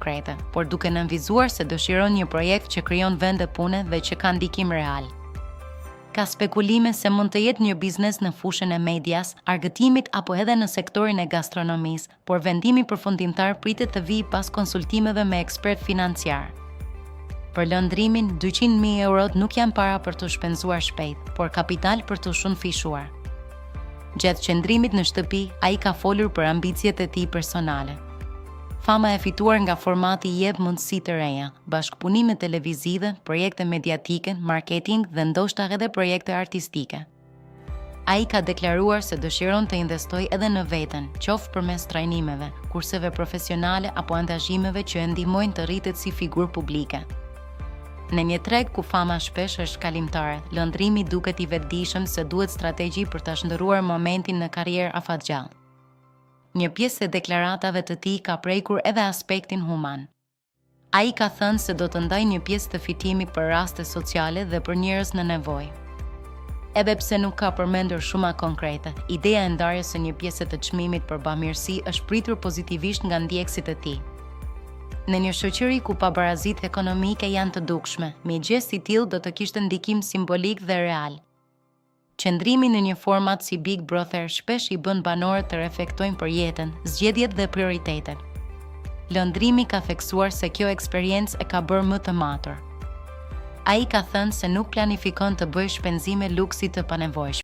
Konkrete, por duke nënvizuar se dëshiron një projekt që krijon vende pune dhe që ka ndikim real. Ka spekulime se mund të jetë një biznes në fushën e medias, argëtimit apo edhe në sektorin e gastronomisë, por vendimi përfundimtar pritet të vijë pas konsultimeve me ekspertë financiarë. Për Londrimin, 200.000 eurot nuk janë para për t'u shpenzuar shpejt, por kapital për t'u shumëfishuar. Gjatë qëndrimit në shtëpi, ai ka folur për ambiciet e tij personale. Fama e fituar nga formati i jep mundësi të reja, bashkëpunime televizive, projekte mediatike, marketing dhe ndoshta edhe projekte artistike. Ai ka deklaruar se dëshiron të investojë edhe në veten, qoftë përmes trajnimeve, kurseve profesionale apo angazhimeve që e ndihmojnë të rritet si figurë publike. Në një treg ku fama shpesh është kalimtare, Londrimi duket i vetëdijshëm se duhet strategji për ta shndërruar momentin në karrierë afatgjatë. Një pjesë e deklaratave të tij ka prekur edhe aspektin human. Ai ka thënë se do të ndajë një pjesë të fitimit për raste sociale dhe për njerëz në nevojë. Edhe pse nuk ka përmendur shuma konkrete, ideja e ndarjes së një pjese të çmimit për bamirësi është pritur pozitivisht nga ndjekësit e tij. Në një shoqëri ku pabarazitë ekonomike janë të dukshme, një gjest i tillë do të kishte ndikim simbolik dhe real. Qëndrimi në një format si Big Brother shpesh i bën banorët të reflektojnë për jetën, zgjedhjet dhe prioritetet. Londrimi ka theksuar se kjo eksperiencë e ka bërë më të matur. Ai ka thënë se nuk planifikon të bëjë shpenzime luksi të panevojshme.